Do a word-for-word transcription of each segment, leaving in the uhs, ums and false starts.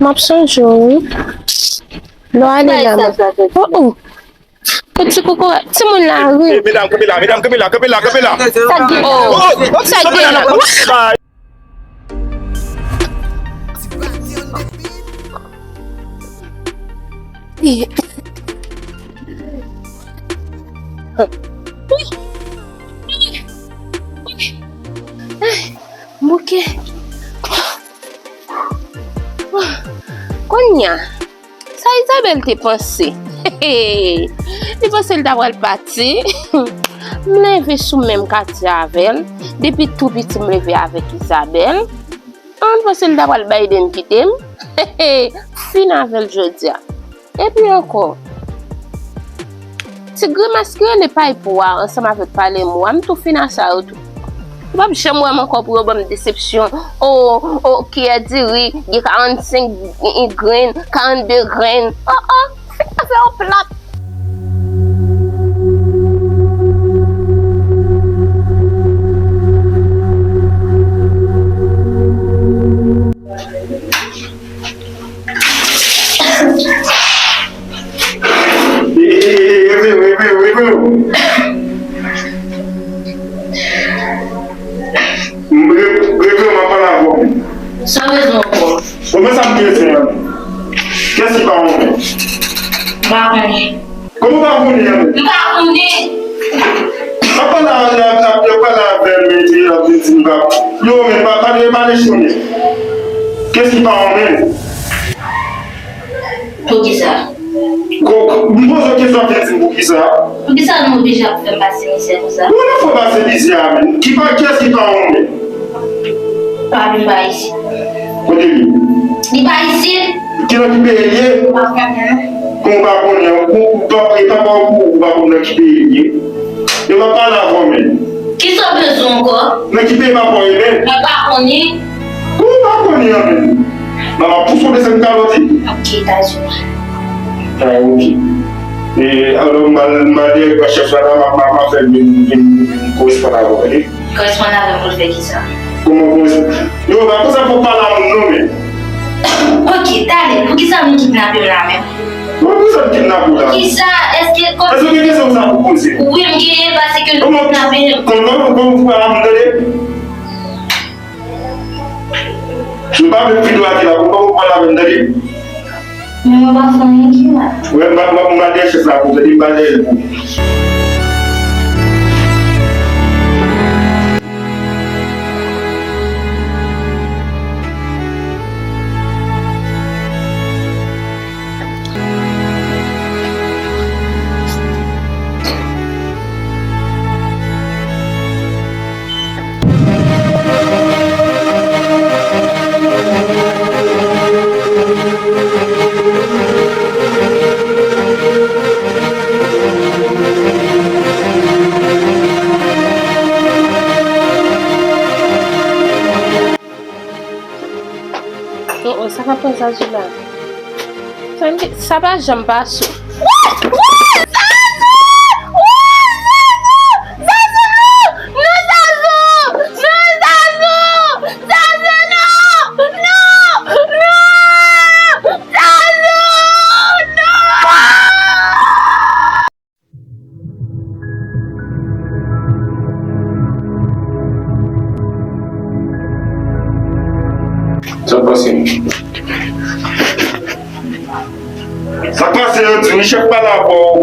M ap sonje w, wi. Lè w ale la, mwen. Oh, oh. Pou ti kokorat, timoun la, wi. Medam, kanpe la, medam, kanpe la, kanpe la, kanpe la. Sa k gen? Oh, sa k gen la? Bouke. Kounye a, sa Isabelle te panse? Li panse l ta pral pati. M leve sou menm katye avè l. Depi tou piti, m leve avèk Isabelle. An, m panse l ta pral bay de m kite m. Fin avè l jodi a. Epi ankò, ti grimas ki rele pay pou a ansanm avèk pale mou a, m tou fin a sa yo tou. Ou p ap janm wè m ankò pou yo ban m desepsyon. O, o, kiyè diri, gen karannsenk grenn, karannde grenn. O, o, fin afè yo plat. Reve w, reve w, reve w. Reve w, m ap pale avè w. Sa w bezwen ankò? Bon, men sa m gen se an. Kiyès ki pa renmen? M pa konnen. Kòman w pa konnen an? M pa konnen. Papa la, la, la, yo pale avè m, epi l ap vin di m pa. Yo, men pa, pa, pa dechonnen. Kiyès ki pa renmen? Poukisa? Ko, ko, m poze w kesyon, ap vin di m poukisa. Poukisa nou oblije ap fè m pase mizè konsa? Ou nan fè w pase mizè a menm. Ki pa, kiyès ki pa renmen? Pa vin pa isit. Kote li? Li pa isit. Ki nan ki peyi l ye? M pa konnen. Kòman w pa konnen? Ou, ou pa, e papa w pou ou pa konn nan ki peyi l ye? Yo pa pale avè w menm. Kisa w bezwen ankò? Nan ki peyi papa w ye menm? Mwen pa konnen. Kòman w pa konnen an menm? Manman pouse w desann kalòt li. Ok, Etazini. Ah, ok. E, alò, m al, m al dirèk wè chèf la, la, m a, m a, m a fè l vin, vin, vin koresponn avè w, tande? Koresponn avè m pou l fè kisa? Kòman koresponn? Yo, pa konsa pou w pale a moun non, men. Ok, talè, poukisa nou kidnape m la menm? Bon, poukisa n kidnape w la? Poukisa? Èske kòm... Èske w gen kesyon sa pou poze? Wi, m genyen, paske nou kidnape m. Kòman, kòman, kòman pou pale a moun, tande? M pa menm fidwa ki la, pou pa ou pale avè m, tande? Men mwen pa fè anyen ki mal. Wè, m pa, m pa, m pa dèyè chèf la pou tande, m pa dèyè l pou. Oh, oh, sa k ap pran Zazu la? Sa, sa pa janm pase. Wouy! Wouy! Zazu! Wouy! Zazu! Zazu, non! Non, Zazu! Non, Zazu! Zazu, non! Non! Non! Zazu! Non! Sa k pase? Sa k pase, yo di, Michel pa la pou.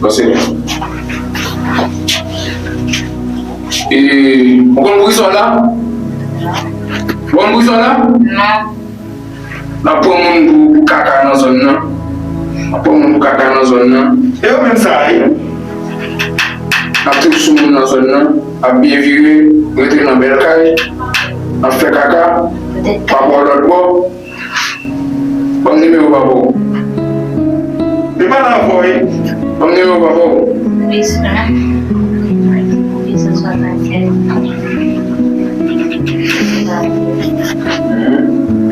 Pase. E, ou konn prizon la? Ou konn prizon la? Non. N ap pran moun pou, pou kaka nan zòn nan. N ap pran moun pou kaka nan zòn nan. E yo menm sa ye. N ap trip sou moun nan zòn nan. N ap byen vire, rete nan bèl kay. N ap fè kaka. Pa bò lòt bò. Ban m nimewo papa w. Li pa nan fò, wi. Ban m nimewo papa w. Wi, sè. Wi, san swasannsèt. Mhm.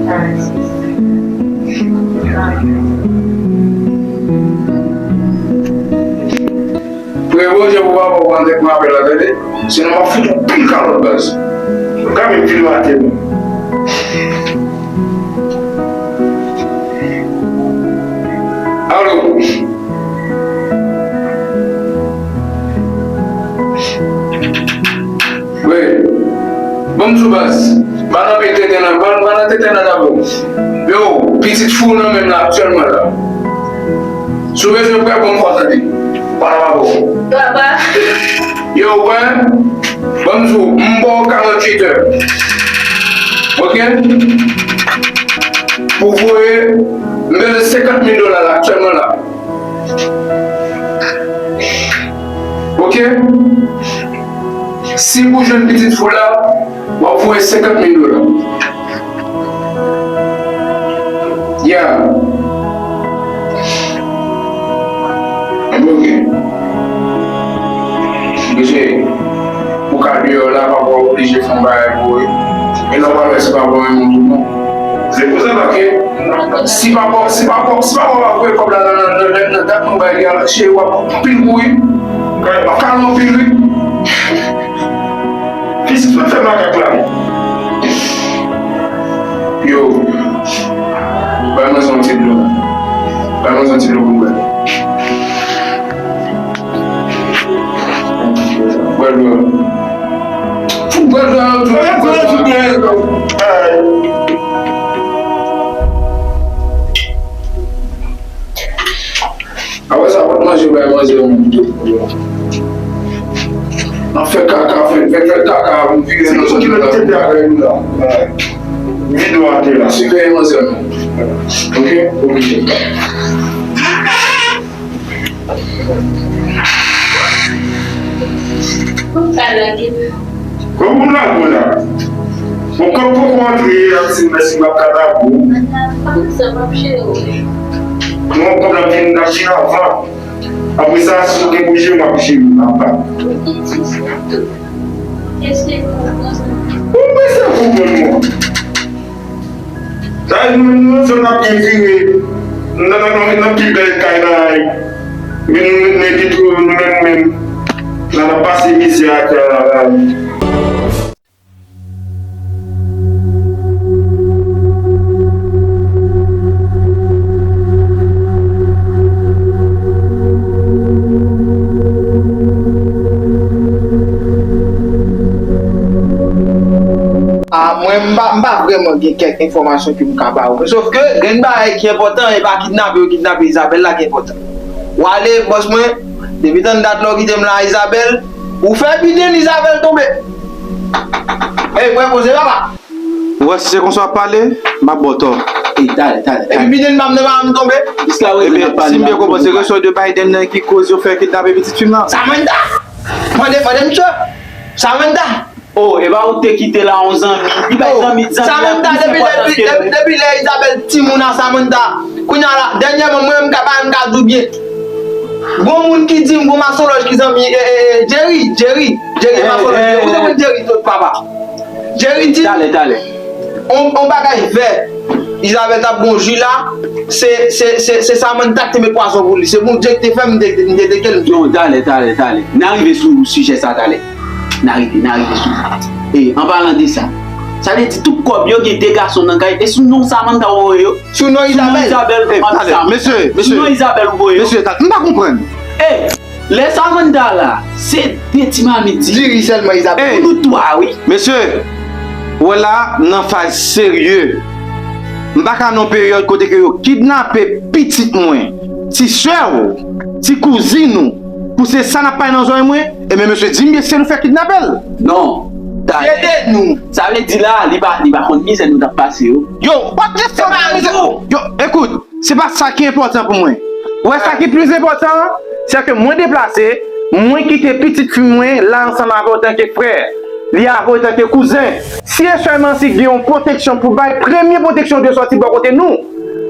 Karannsis. Priyé Bondié pou papa w pandan ke m apèl la, tande. Sinon, m ap fout ou pil kalòt, baz. Ou ka met pye w atè, non. Wi. Ban m di w baz. Ba nan peyi tenten nan, ba, ba nan tenten nan dabò. Yo, pitit fou nan men m la aktyèlman la. Si w bezwen prè, ban m fò tande. Pale avè w. Papa. Yo, wè. Ban m di w, m ba w karanntuit è. Oke? Pou voye, m bezwen senkant mil dola la aktyèlman la. Oke? Si ou jwenn pitit fou la, w ap voye senkant mil dola. Ya. Oke. Mesye, ou ka deyò la, papa w oblije fè yon bagay pou ou wi. E lè w pral wè se pa bon moun tout non. Se pou sa, paske si papa, si papa, si papa pa voye kòb la nan, nan, nan, nan dat nou bay li a, cheri, w ap anpil kouri. W ap kale anpil wi. Pitit mwen fè makak la non. Yo, bay mwen yon ti dlo. Bay mwen yon ti dlo pou m bwè. Bwè dlo. Fout bwè dlo a, yo tou. Bwè dlo, bwè dlo. Apre sa, pot manje bay manzè yo menm tou. N ap fè kaka, fè, fè, fè kaka, vire nan zòn nan. Se ki lòt tèt de bagay nou la. Vide w atè la. Siveye manzè nou. Oke? Oblije. Pou m ka lage. Kòm pou m lage w la. Bon, kòb poko antre, y ap di mèsi, m ap ka lage w. Kòb sa p ap chire w. Non, kòb la vin, l ap vin avan. Apre sa, si w gen pou jere, m ap jere, m ap ba. Èske w konprann? Ou prese konprann mwen. Sa vle di nou menm nou zòn n ap byen vire. Nan, nan, nan, nan pi bèl kay nan ray. Men nou menm, men pi tou, nou menm, menm. Nan, n ap pase mizè ak, euh, ray. Ah, mwen, m pa, m pa vrèman gen kèk enfòmasyon ke m ka ba ou. Sof ke, gen bagay ki enpòtan, e pa kidnape yo kidnape Isabelle la ki enpòtan. W ale, bòs mwen, depi tann dat la w kite m la, Isabelle, ou fè Biden Isabelle tonbe. Ey, mwen poze papa. Ou wè, si se konsa w ap pale, m ap ba w tò. Ey, talè, talè, talè. Epi Biden pa m nan pa m tonbe. Jiska prezan n ap pale la. Ebyen, si m byen konprann, se resò de Biden nan ki koz yo fè kidnape pitit fi m nan. Samantha! Mande, mande misye. Samantha! Oh, e pa ou te kite la yon zanmi. Li bay zanmi, zanmi la. Samantha, depi lè, depi, depi lè Isabelle timoun a Samantha. Kounye a la, dènyèman, mwen menm m ka pale, m ka di w byen. Gon moun ki di m, gon masolòj ki zanmi, e, e, e, Jerry, Jerry, Jerry, masolòj, ou te konn Jerry tout, papa. Jerry di, talè, talè. On, on bagay vè. Isabelle t ap gon ji la, se, se, se, se Samantha ki te met pwazon pou li. Se Bondye ki te fè m, m te, m te teke l. Non, talè, talè, talè. N a rive sou sijè sa talè. N a rive, n a rive sou li. E, an palan de sa, sa vle di tout kòb yo gen de gason nan kay, e sou non Samantha ou voye yo? Sou non Isabelle. Sou non Isabelle, ou mande sa. Mesye, mesye. Sou non Isabelle ou voye yo? Mesye, ta-, m pa konprann. E, lè Samantha la, se de ti mamit diri sèlman Isabelle. Pou nou twa, wi. Mesye, ou wè la, nan faz serye. M pa ka nan yon peryòd kote ke yo kidnape pitit mwen, ti sè w, ti kouzin ou, pou se sa n ap pale nan zòrèy mwen, ebyen mesye di m byen se nou fè kidnape l. Non. Talè. Ede nou. Sa vle di la, li pa, li pa konn mizè nou t ap pase yo. Yo, pa t ap pase mizè. Yo, ekout, se pa sa ki enpòtan pou mwen. Ou wè sa ki plis enpòtan an, se ke mwen deplase, mwen kite pitit fi mwen la ansanm avè w tanke frè. Li avè w tanke kouzen. Si e sèlman si gen yon pwoteksyon pou bay, premye pwoteksyon dwe sòti bò kote nou.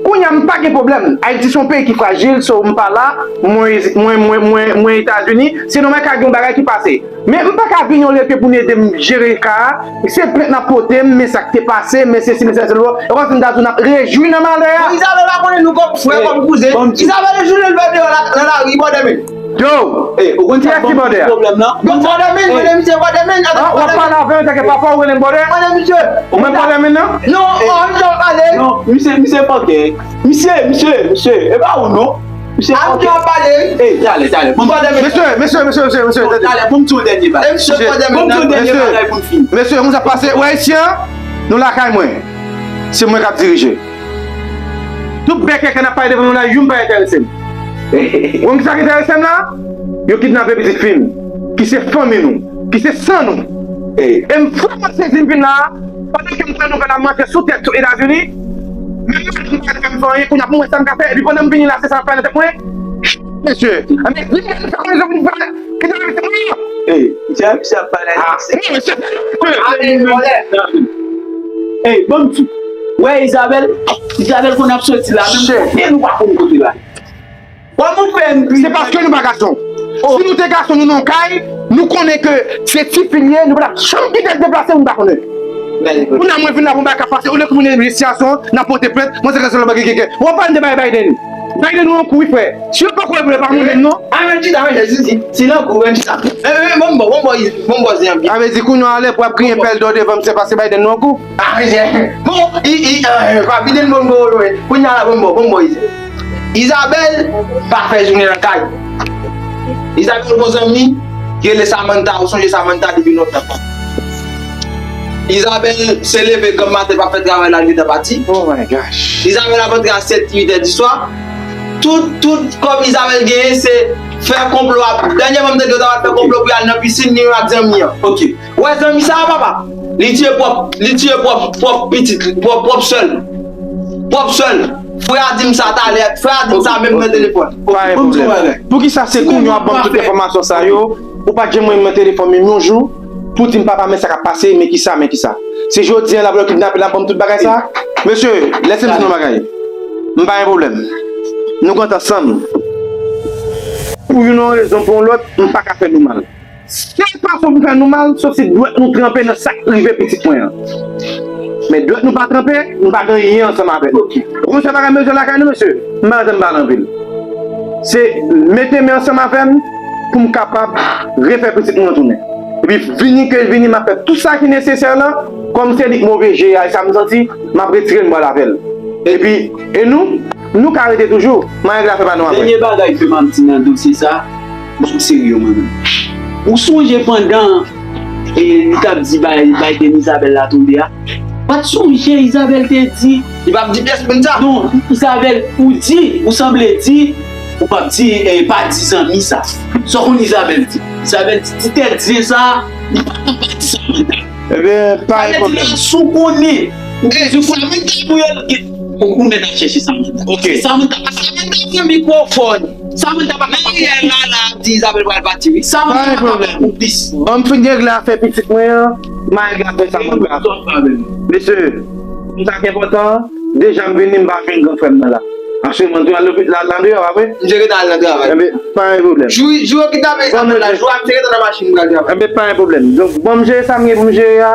Kounye a m pa gen pwoblèm. Ayiti se yon peyi ki frajil, so m pa la, mwen, mwen, mwen, mwen, mwen Etazini, se nòmal ka gen yon bagay ki pase. Men m pa ka vin yon lè ke pou n ede m jere ka a, se plent n ap pote m, men sa k te pase, men sesi, men sa, se lò. E kòmsi m ta di w n ap rejwi nan malè a. Bon, Isabelle pa konnen nou kòm frè, kòm kouzen. Isabelle jounen l fè deyò la, nan lari, bòdè men. Yo! Ey, ou konn sa ki bòdè a? Pwoblèm nan? Donk, bòdè men, bòdè men, w ap pale avè m, tanke papa ou rele m bòdè? Bòdè misye. Ou menm bòdè men nan? Non, an, misye ap pale. Non, misye, misye pòkè. Misye, misye, misye, e pa ou non. Misye, a, ok. Misye ap pale, wi. Ey, talè, talè. Bon, talè, mesye, mesye, mesye, mesye, mesye, tande. Talè, bon, m di w dènye bagay. Mesye, bon, m di w dènye bagay pou n fini. Mesye, mesye, mesye, nou sa pase. Wè, ayisyen, nou lakay mwen. Se mwen k ap dirije. Tout bèkèkè n ap pale devan nou la, youn pa enterese m. Ou konn kisa k enterese m la? Yo kidnape pitit fi m, ki se fanmi nou, ki se san nou. E m vrèman sezi m vin la, pandan ke m pran nouvèl la, m rantre sou tèt sou Etazini, menm mwen m pa t fè m fè anyen, kounye a pou m wè sa m ka fè, epi pandan m vini la, se sa m ap fè nan tèt mwen. Mesye, anben, vin fè konnen sa pou m fè, ki te remet mwen. Ey, misye, misye ap pale. Ah, non, mesye, mesye. Ey, bon, m di, wè, Isabelle, Isabelle konn ap soti la, menm kote nou pa konn kote la. Kòman w fè m Se paske nou pa gason. Si nou te gason, nou nan yon kay, nou konnen ke se tifi l ye, nou pa t ap janm kite l deplase, nou pa konnen. Kounye a mwen vin la pou m pa ka pase, olye ke moun nan sitiyasyon, n ap pote plent, mwen se gason la bagay keke. W ap pale de bay Biden. Biden ou an kou, wi, frè. Si yo poko regle pa moun menm non. A, men chita, men chita, si, si, si nan kou, men chita. E, e, bon, bon, bon, bon, bon, bon, se yon byen. Sa vle di kounye a lè pou ap griyen pèl dò devan m, se pase Biden nou an kou. A, men, bon, i, i, a, pa Biden bon, bon, bon, kounye a la, bon, bon, bon, bon, isi. Isabelle pa fè jounen nan kay. Isabelle gon zanmi ki rele Samantha, ou sonje Samantha depi lontan. Isabelle se leve granm maten, pa fè travay la, li gentan pati. Oh my gosh. Isabelle ap antre a sèt, uit è di swa. Tout, tout kòb Isabelle genyen, se fè konplo a. Dènyèman, m tande yo ta pral fè konplo pou y al nan pisin, li menm ak zanmi an. Ok. Ou wè zanmi sa a, papa? Li tiye pwòp, li tiye pwòp, pwòp pitit, pwòp, pwòp sè l. Pwòp sè l. Frè a di m sa talè, frè a di m sa menm nan telefòn. Pa gen pwoblèm. Poukisa se kounye a w ap ban m tout enfòmasyon sa yo? Ou pa t janm rele m nan telefòn menm yon jou pou di m, "Papa, men sa k ap pase, men kisa, men kisa." Se jodi a l ap lè w kidnape l ap ban m tout bagay sa? Mesye, lèse m di nou yon bagay. M pa gen pwoblèm. Nou kontan ansanm. Pou youn nan rezon, pou yon lòt, m pa ka fè nou mal. Sèl fason pou fè nou mal, se si dwèt nou tranpe nan sa k rive pitit mwen an. Men dwèt nou pa tranpe, nou pa gen anyen ansanm avè l. Ou konn sa bagay mezye lakay nou, mesye? M pa janm pale anpil. Se mete men ansanm avè m pou m kapab refè pitit mwen an tounen. Epi vini ke l vini, m ap fè tout sa ki nesesè la, kòm se li k move je a, e sa m santi, m ap retire l, m pral avè l. Epi, e nou, nou ka rete toujou, m a regle afè pa nou apre. Dènye bagay ke m ap di nan dosye sa, ban m serye mwen menm. Ou sonje pandan, e, li t ap di Bay-, Biden Isabelle la tonbe a? Ou pa t sonje Isabelle te di. Li p ap di pyès moun sa. Non, Isabelle, ou di, ou sanble di, ou p ap di, e, pa di zanmi sa. Sa w konn Isabelle di? Isabelle di, ti tèt zen sa, li pa konn pa di Samantha. Ebyen, pa gen pwoblèm. Sa vle di la, si w konnen, ou bezwen konnen ki pou yo, ou, ou mèt al chèche Samantha. Ok. Samantha, Samantha pran mikwofòn. Samantha pa ka pale. Lala ap di Isabelle pral pati, wi. Samantha pa ka pale konplis. Ban m fin regle afè pitit mwen an, m a regle afè Samantha. Mesye, m sa k enpòtan, deja m vini, m pa jwenn gran frè m nan la. Aktyèlman, m tou al lopi-, la, la deyò, pa vre? Misye gentan al nan travay. Enben, pa gen pwoblèm. Jou, jou yo kidnape Isabelle la, jou a misye gentan nan machin pou l al travay. Enben, pa gen pwoblèm. Donk, ban m jere sa m gen pou m jere a.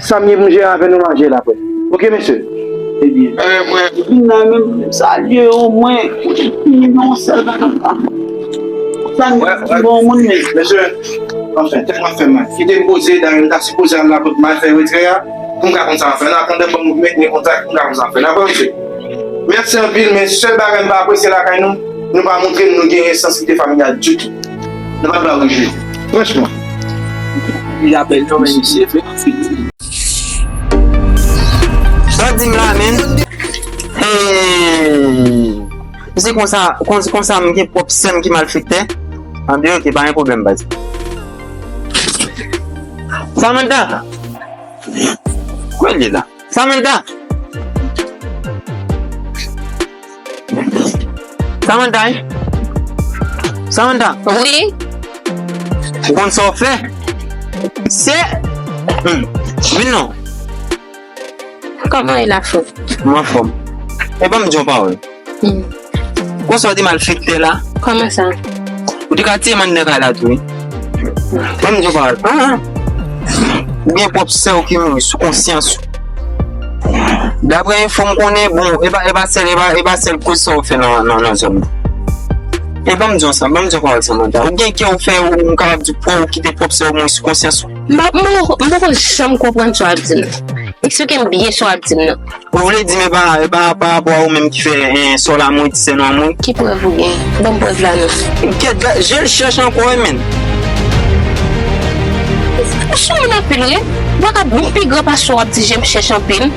Sa m gen pou m jere avè nou, m a jere l apre. Ok, mesye? Ebyen, mwen vin la menm, m salye w, mwen, yon sèl bagay. Sa m di bon moun, men. Mesye, anfen, tèt mwen fè mal. Kite m poze, dayè m ta sipoze al lakòt, m al fè retrè a, pou m ka konn sa m ap fè. Nan atandan, ban m mentni kontak, pou m ka konn sa m ap fè. Dakò, mesye? Mèsi anpil, men sèl bagay m pa apresye lakay nou, nou pa montre m nou genyen sansibite familyal ditou. Nou pa t ba w rejou. Franchman. Li apèl non, men misye fè anfin. Sa w di m la, menn? Hey! Se konsa, kon-, konsa m gen pwòp sè m ki malfektè? Anben, ok, pa gen pwoblèm, baz. Samantha! Kwè l ye la? Samantha! Samantha, wi? Samantha! Wi? Ou konn sa w fè? Se, hmm, vin non. Kòman e la, frè? Mwen anfòm. E ban m di yon pawòl. Hmm. Konsa w te malfektè la? Kòman sa? Ou te ka tiye m anndan kay la tou, wi. Ban m di w yon pawòl. Ah, ah. Ou gen pwòp sè w ki mouri sou konsyans ou. Daprè enfo m konnen, bon, e pa, e pa sèl, e pa, e pa sèl koz sa w fè nan, nan, nan zòn nan. E ban m di w sa, ban m di w yon pawòl, Samantha. Ou gen kè w fè, ou, m kapab di, pou w kite pwòp sè w mouri sou konsyans ou. M pa, m poko, m poko janm konprann sa w ap di m. Eksplike m byen sa w ap di m nan. Ou vle di m e pa, e pa pa rapò a ou menm ki fè, eh, sòl a mwen, ti sè nwa mwen? Ki prèv ou gen? Ban m prèv la non. Kèt, je l chèch ankò wi, menn. Ou sou moun anpil wi. Ou pa ka bon pi gran pase w ap di je m chèch anpil.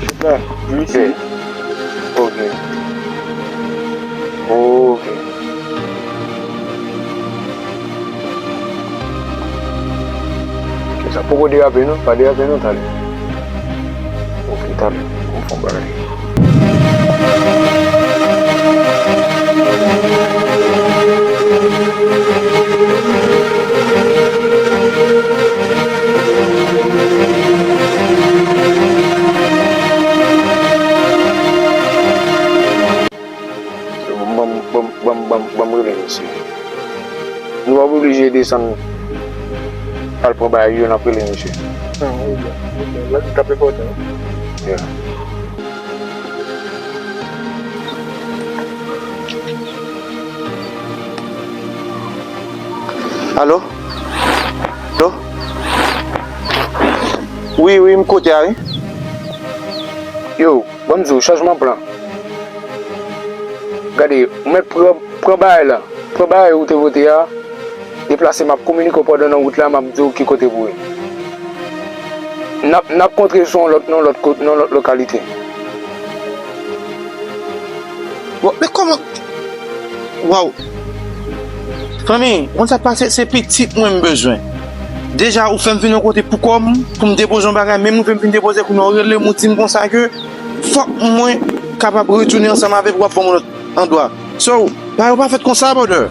Chita, wi, se. Ok. Ok. Ok, sa poko derape non, pa derape non, talè. Ok, talè. Bon, fon bagay. Ban m, ban m, ban m, ban m, ban m rele misye. Nou p ap oblije desann al pran bagay yo, n ap rele misye. Ah, wi, byen. Wi, byen. Lè li t ap enpòtan. Yeah. Alo? Alo? Wi, wi, m kote a, wi. Yo, ban m di w, chanjman plan. Gade, ou mèt pran, pran bagay la. Pran bagay ou te vote a, deplase, m ap kominike w pandan nan wout la, m ap di w ki kote pou w ye. N ap, n ap kontre sou yon lòt, nan lòt kot, nan lòt lokalite. Bon, men kòman? Waw! Fanmi, ou konn sa k pase, se pitit mwen m bezwen. Deja, ou fè m vin yon kote pou kò m, pou m depoze yon bagay, menm ou fè m vin depoze, kounye a ou rele m, ou di m konsa ke fòk mwen kapab retounen ansanm avèk ou, w ap ban m yon lòt andwa. So, bagay yo pa fèt konsa, brother.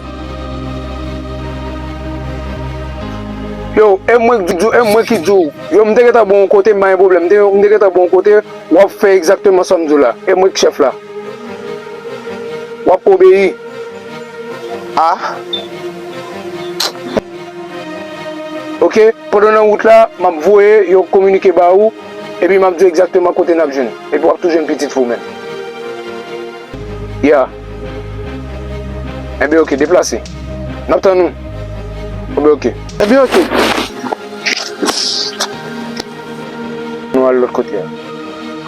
Yo, e mwen ki di w, e mwen ki di w. Yo, m te gentan ba w yon kote, m pa gen pwoblèm. M te, m te gentan ba w yon kote, w ap fè egzakteman sa m di w la. E mwen ki chèf la. W ap obeyi. A. Ok, pandan w nan wout la, m ap voye yo kominike ba ou, epi m ap di w egzakteman kote n ap jwenn. Epi w ap tou jwenn pitit fi w menm. Ya. Enben, ok, deplase. N ap tann ou. Enben, ok. Enben, ok. Nou al lòt kote a.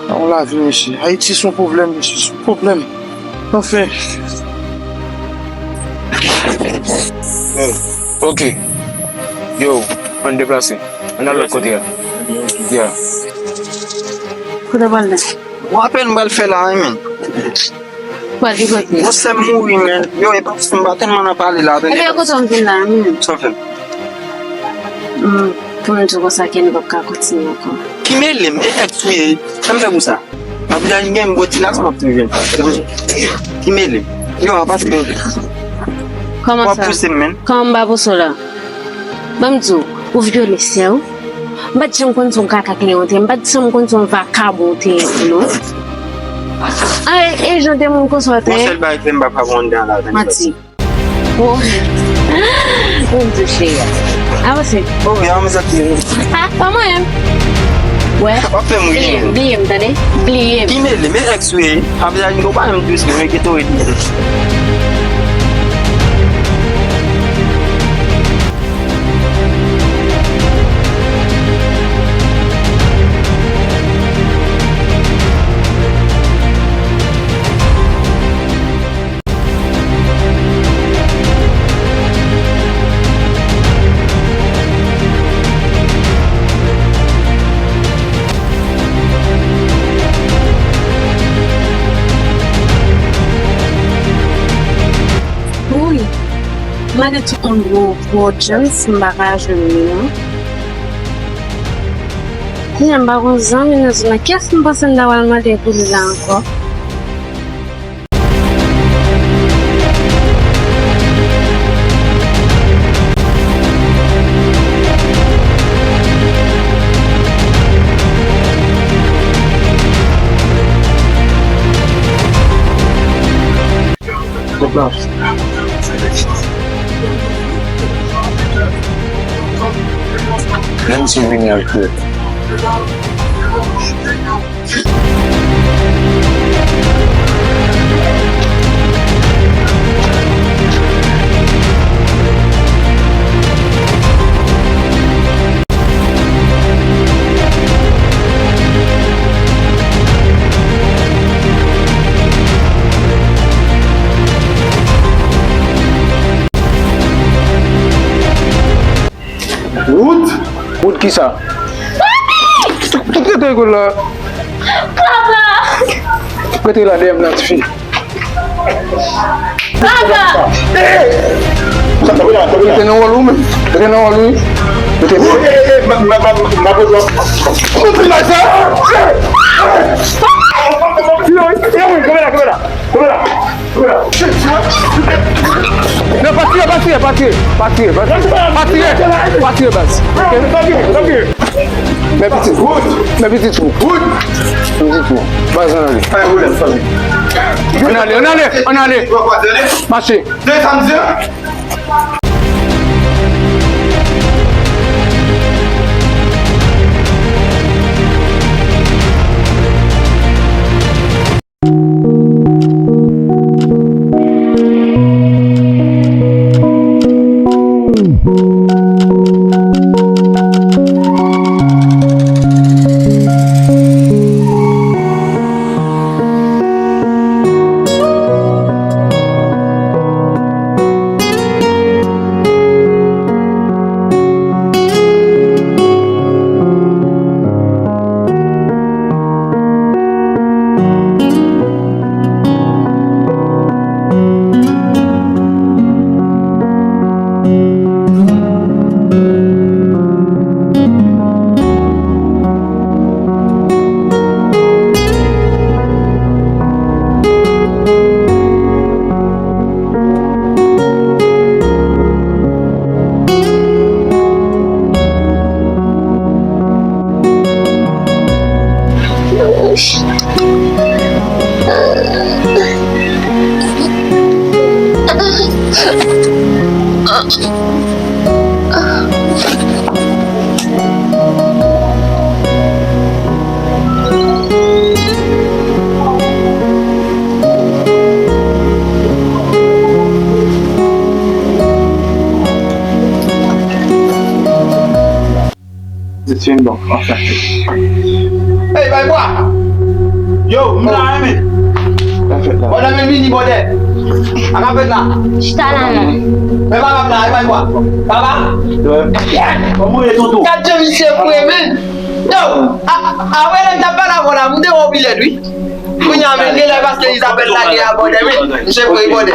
Nan yon lavi, mesye. Ayiti se yon pwoblèm, mesye. Se yon pwoblèm. Anfen. Ok. Yo, ann deplase. Ann al lòt kote a. Ya. Kote w pral la? Bon, apèl m pral fè la, wi, men. Pral ki kote? Bon, sè m mouri, men. Yo, e pa, m pa tèlman nan pale la, tande. Ebyen, kote w vin la, menm? Sa w fè? Hmm, pou m di w konsa ke nou p ap ka kontinye ankò. Ki mele m, e èks ou ye? Sa m fè pou sa? M ap di a, gen m bò ti la, sa m ap tou jwenn. Ki mele m? Yo, a pase. Kòman sa? W ap pouse m, men. Kòman m pa pouse w la? Ban m di w, ou vyole sè w. M pa t janm konn se yon kaka kleyon te ye, m pa t janm konn se yon vakabon te ye tou non. A, e jan de moun konsa w te ye? Yon sèl bagay ki fè m pa ka pran anndan la, tande. Manti. Oh. Moun di cheri a. Avanse. Ok, avanse ak li. A, pa mwen menm. Wè. W ap fè m ri. Bliye m, bliye m, tande? Bliye m. Ki mele, men èks ou ye. Apre sa, ou pa menm dous, men gen to ret. Gade tout moun gwo, gwo djans, m pa ka jwenn li non. Kounye a m pa gon zanmi nan zòn nan. Kiyès m panse m ta pral mande pou li la ankò? Menm si vini ak Wood? Wood kisa? Tout rete rigòl la. Papa! Rete la dèyè m nan, tifi. Papa! Rete nan wòl ou menm. Rete nan wòl ou. Rete. Yo, yo, yo, kamera, kamera. Kamera. Non, pa tire, pa tire, pa tire, pa tire, pa tire, pa tire, pa tire, baz. Ok? Men pitit. Men pitit ou. Men pitit ou. Baz, ann ale. Ann ale, ann ale, ann ale. Mache. Ey, bay bwa! Yo, m la, men. Bòdè, men vini, bòdè. Sa k ap fèt la? Chita la, non. Men papa m la, e bay bwa. Papa? Kòman w ye, tonton? Gad jan misye fre, men. Yo, a, a, a, wè, lè m t ap pale avè w la, m te wè w pi lèd, wi. Kounye a, men, genlè paske Isabelle lage a bòdè, men. Misye fre, bòdè.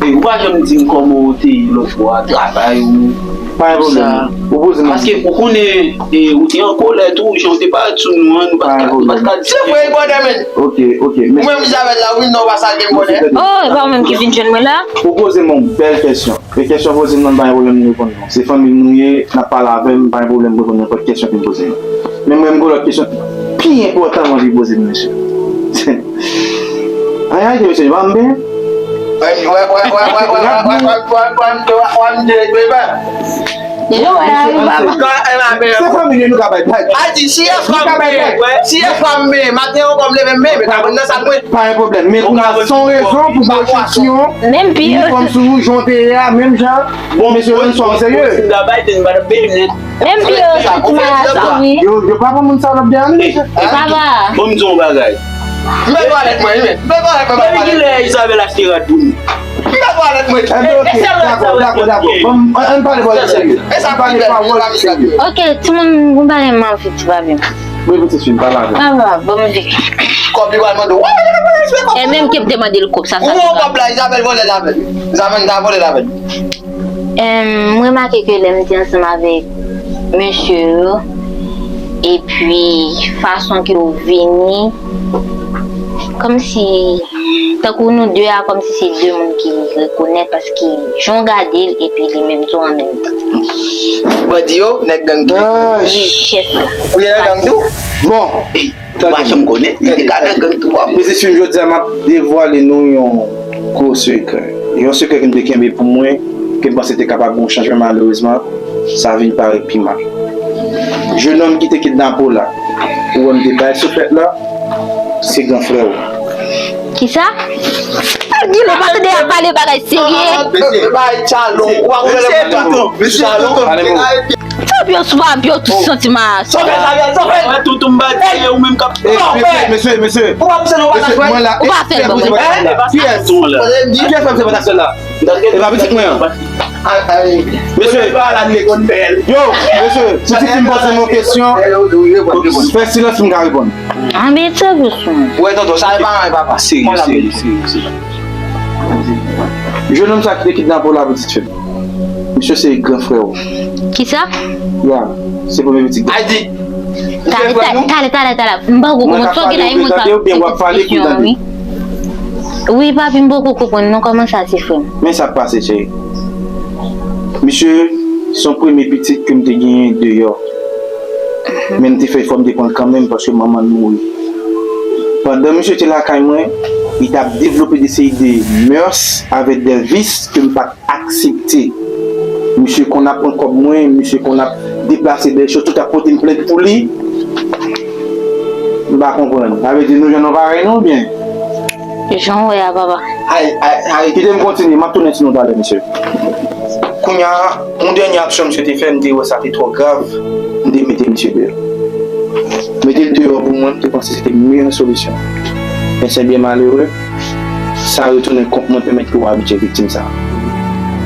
E, ou pa janm di m kòman w te ye lòt fwa, travay ou, Pa gen pwoblèm. Ou poze m. Paske ou konnen, e, ou te an kolè tou, jan w te parèt sou nou an, nou pa t ka, nou pa t ka di. Se vre, bòdè, men. Ok, ok. Ou menm, Isabelle la, wi, non, pa sa gen bòdè. Oh, e pa ou menm ki vin jwenn mwen la? Ou poze m yon bèl kèsyon. E kèsyon w poze m nan, m pa gen pwoblèm m reponn non. Se fanmi m nou ye, n ap pale avè m, m pa gen pwoblèm m reponn nenpòt kèsyon ke w poze m. Men mwen, m gen lòt kèsyon ki pi enpòtan m anvi poze m, mesye. Ay, ay, mesye, pa m benyen. Wè, wè, wè. Yo, wè, a, papa. Se fanmi nou, nou ka bay blag. A di, si e fanm, si e fanm, men, maten ankò m leve, men, men, ta pran nan sal mwen. Pa gen pwoblèm. Men kounye a, se yon rezon pou m poze kèsyon. Menm pi. Inifòm sou ou, jan w te ye a, menm jan. Mesye Renswa, w serye? Menm pi yo, sa ki mal asanmi. Yo, yo pa pran moun sa w ap de a, non, mesye. Papa. Bon, m di yon bagay. M fè twalèt mwen, wi, men. M fè twalèt mwen, papa. Depi kilè Isabelle achte rad pou nou? M fè twalèt mwen. Enben, ok, dakò, dakò, dakò. Bon, ann, ann pale pawòl ki serye. Ann pale pawòl ki serye. Ok, timoun, gon bagay m anvi di, pa menm. Wi, pitit fi m, pale avè m. Papa, bon, m vini. Kòb li pral mande w. E menm ke m te mande l kòb, sa, sa. Ou wè kòb la, Isabelle vòlè l avè l. Isabelle ta vòlè l avè l. Em, m remake ke lè m te ansanm avèk mesye yo, epi fason ke yo vini, kòmsi, tankou nou de a, kòmsi se de moun ki rekonèt, paske jan w gade l, epi li menm tou an menm tan. Bandi yo, nèg gang tou. Wi, chèf la. Ou ye nan gang tou? Bon. Ou pa janm konnen, li te ka nan gang tou, papa. Mesye, si jodi a m ap devwale nou yon gwo sekrè. Yon sekrè ke m te kenbe pou mwen, ke m panse te kapab gen yon chanjman, malerezman, sa vin parèt pi mal. Jennonm ki te kidnape w la, ou wè m te bay sou fèt la, se gran frè w. Kisa? Gilo, pa tande y ap pale bagay serye. Bay chalon. Ou pa konprann. Mesye tonton, mesye tonton. Sa pye w sou pa pye w tou santi ma. Sòfè, Samuel, sòfè. Tonton m ba di ou menm k ap. Mesye, mesye, mesye. Ou pa pouse nou pa. Mesye, mwen la. Ou pa fè bon. Kiyès? Kiyès fè m se pa sa la? E pa pitit mwen an. Mesye, pa la nèg. Yo, mesye, pitit fi m poze m yon kesyon. Fè silans pou m ka reponn. Anben, trè byen sou mwen. Wè, tonton, sa e pa, e pa, pa. Serye, serye, serye, serye. Jennonm sa ki te kidnape w la, pitit fi m. Misye se gran frè w. Kisa? Ya, se premye pitit. Ayiti. Talè, talè, talè, talè, talè. M poko konprann sa w gen la, e mwen sa. Mwen ka pale, ou tande, oubyen w ap pale pou tande? Wi, papi, m poko konprann non, kòman sa se frè m? Men sa k pase, cheri. Misye, se yon premye pitit ke m te genyen deyò. Men m te fè efò m te pran l kanmenm paske manman l mouri. Pandan misye te lakay mwen, li t ap devlope de seri de mœurs avèk de vis ke m pa t aksepte. Misye konn ap pran kòb mwen, misye konn ap deplase de choz, tout ap pote m plent pou li. M pa konprann. Sa vle di nou jwenn yon parèy nou oubyen? Jan w wè a, papa. Ay, ay, ay. Kite m kontinye, m ap tounen sou nou talè, mesye. Kounye a, yon dènye aksyon misye te fè, m te wè sa te twò grav, m te mete misye deyò. Mete l deyò pou mwen, m te panse se te meyè solisyon. Men se byen malere, sa retounen kont mwen, pèmèt ke w abitye viktim sa.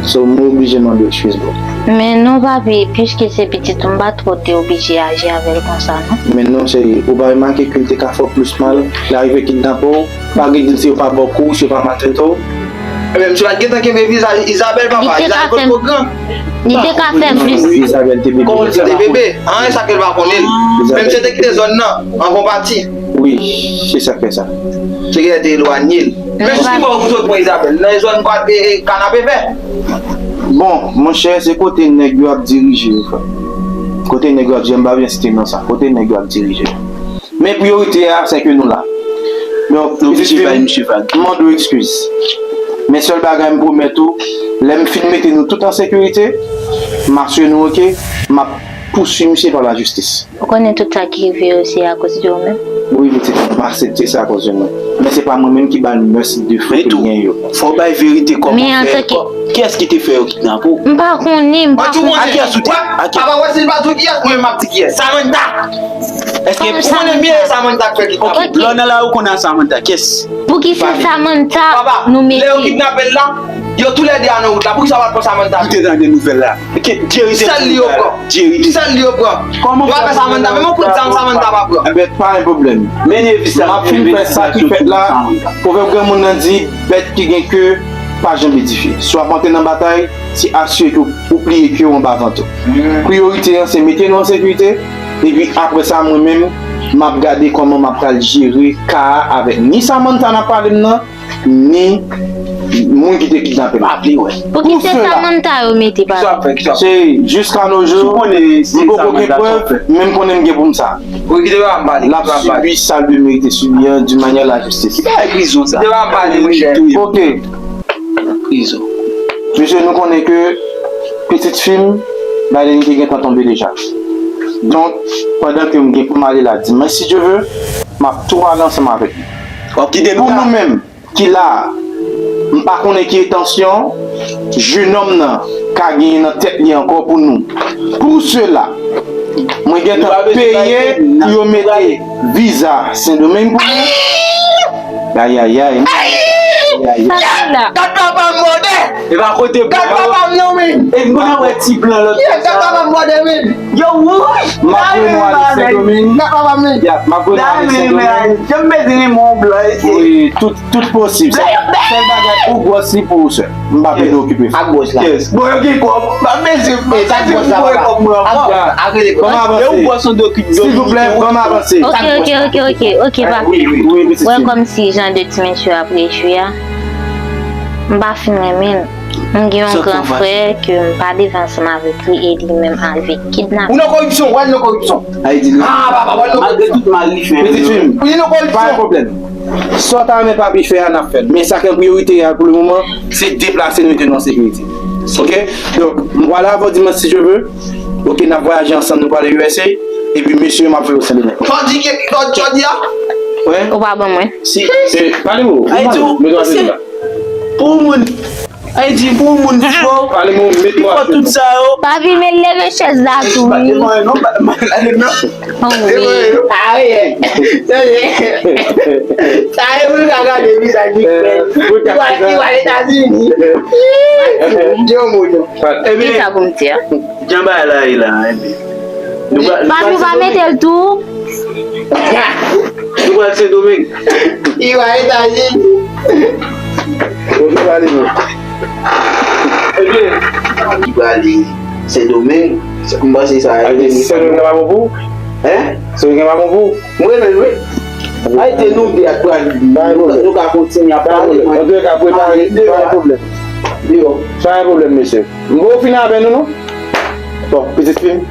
So, mwen oblije mande w eskiz, bro. Men non, papi, piske se pitit ou, m pa twò te oblije aji avè l konsa, non. Men non, cheri, ou pa remake ke l te ka fè w plis mal, l arive kidnape w, pa gen di m si yo pa ba w kou, si yo pa maltrete w. Ebyen, misye pa t gentan kenbe vizaj Isabelle, papa. Li te ka fè, li te ka fè plis. Isabelle te bebe. Kòman li te bebe? An, e sa ke l pa konnen. Menm si te kite zòn nan, an bon pati. Wi, se sa k fè sa. Se genlè te elwanye l. Men si mwen ou sot pran Isabelle, nan zòn kwa, e, e, Kanapevè. Bon, monchè, se kote nèg yo ap dirije yo, frè. Kote nèg yo ap dirije, m pa byen site non sa. Kote nèg yo ap dirije yo. Men priyorite a, se ke nou la. Donk, non, pitit fi m, m mande w eskiz. Men sèl bagay m pwomèt ou, lè m fin mete nou tout an sekirite, m asire nou, oke, m ap pouswiv misye pa lajistis. Ou konnen tout sa ki rive yo, se akoz de ou menm? Wi, pitit, m aksepte se akoz de mwen. Men se pa mwen menm ki ba l mès defo ke l gen yo. Fò w bay verite kòman fè, kiyès ki te fè yo kidnape w? M pa konnen, m pa konnen. A kiyès ou te? A kiyès? Papa, wè si l pa di w kiyès, mwen menm m ap di kiyès. Samantha! Èske ou konnen byen Samantha k fè kidnape? Ok, lè w nan lari ou konnen Samantha, kiyès? Pouki se Samantha nou mete? Papa, lè yo kidnape l la, yo toulède a nan wout la. Poukisa w pa pran Samantha? Ou te tande nouvèl la? Jerry te di nou la. Sèl li yo pran. Sèl li yo pran. Yo pa fè Samantha, menm yon kout zam Samantha pa pran. Enben, pa gen pwoblèm. M ap fin fè sa ki fèt la. Pwovèb granmoun nan di, bèt ki gen ke pa janm edifye. Si w ap antre nan batay, se asire ke ou pliye ke w anba vant ou. Priyorite an, se mete nou an sekirite. Epi apre sa, mwen menm, m ap gade kòman m ap pral jere ka a avèk ni Samantha n ap pale m nan, ni moun ki te kidnape m. Pa vle wè. Pouki se Samantha yo mete pa? Se jiska no jou, m poko gen prèv, men m konnen m gen pou m sa. L ap sibi sa l dwe merite sibi an di manyè lajistis. Ki bagay prizon sa? Oke. Prizon. Mesye, nou konnen ke pitit fi m, Biden te gentan tonbe deja. Donk, pandan ke m gen pou m ale la dimanch, si Dye vle, m ap tou ale ansanm avèk li. W ap kite nou la? Pou nou menm, ki la a, m pa konnen ki entansyon jennonm nan ka genyen nan tèt li ankò pou nou. Pou sela, mwen gentan peye pou yo mete viza Sendomeng pou nou. Ayayay. Sa ki la? Gad papa m mòde! E pa kote pou Gad papa m non, men! E m konn wè ti blan lòt Yes, gad papa m mòde, men! Yo, wouy! M ap voye nou ale Sendomeng. Gad papa m, men! Ya, m ap voye nou ale Sendomeng. Jan m bezwen renmen yon blan, isi. Wi, tout, tout posib. Sèl, sèl bagay, ou gwòs li pou ou sèl. M pa bezwen okipe. Ak gwòs la. Yes. Bon, yo gen kòb. M ap bezwen, m ap bezwen pou voye kòb mwen ankò. Ak gwòs la, ak gwòs la. Ban m avanse. Silvouplè, ban m avanse. Ok, ok, ok, ok, ok, pa. Wi, wi, wi, pitit fi m. Wè kòmsi jan de ti mesye ap rejwi a. M pa fin renmen l. M gen yon gran frè ke m pa leve ansanm avèk li e li menm al vin kidnape. Ou nan koripsyon, w al nan koripsyon. Ayiti, nou. Ah, papa, w al nan koripsyon. Malgre tout mal li fè. Pitit fi m, li nan koripsyon. Pa gen pwoblèm. Sa w ta renmen papi fè a, n ap fè l. Men sa ki an priyorite a pou le moman, se deplase nou mete nou an sekirite. Ok? Donk, m pral avè w dimanch si Dye vle. Ok, n ap vwayaje ansanm, nou prale U S A. Epi mesye yo, m ap voye yo Sendomeng. Jodi, jodi a? Wi. Ou pa ban mwen. Si, se, pale mo. Ayiti, se pou moun. Ayiti, pou moun fò. Pale mo, met pi fò tout sa yo. Papi, men leve chèz la tou. Pa te mwen non, pa te mwen non. Oh, wi. Ah, wi. Sa e pou l ka gade vizaj li fè. Li va, li va Etazini. Di yon mo non. Ebyen, kisa pou m di a? Jan bagay la ye la, ebyen. Nou pral, nou pral Sendomeng. Papi, ou pa mete l tou? Nou pral Sendomeng. Li va Etazini. Ou ki prale non. Ebyen. Li prale Sendomeng. M panse sa a. Sendomeng pa bon pou ou? Hein? Sendomeng pa bon pou ou? Mwen menm, wi. Ayiti nou de ak pral. Nou ka kontinye ap pale. Antouka, prepare, pa gen pwoblèm. Yo. Pa gen pwoblèm, mesye. M bon fin avè nou, non? Bon, pitit fi m,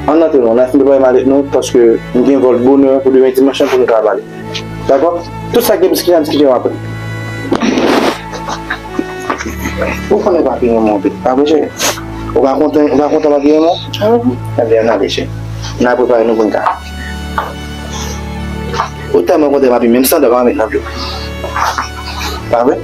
ann antre non, n a fin prepare malèt nou, paske m gen vòl bonè pou demen dimanch lan pou nou ka pale. Dakò? Tout sa ki gen pou diskite, n a diskite yo apre. Ou konnen papi renmen w anpil, pa vre, cheri? Ou pa kontan, ou pa kontan papi renmen w? Ebyen, ann ale, cheri. N a prepare nou pou n ka. Ou tèlman kontan papi, menm sandal pa met nan pye w. Pa vre?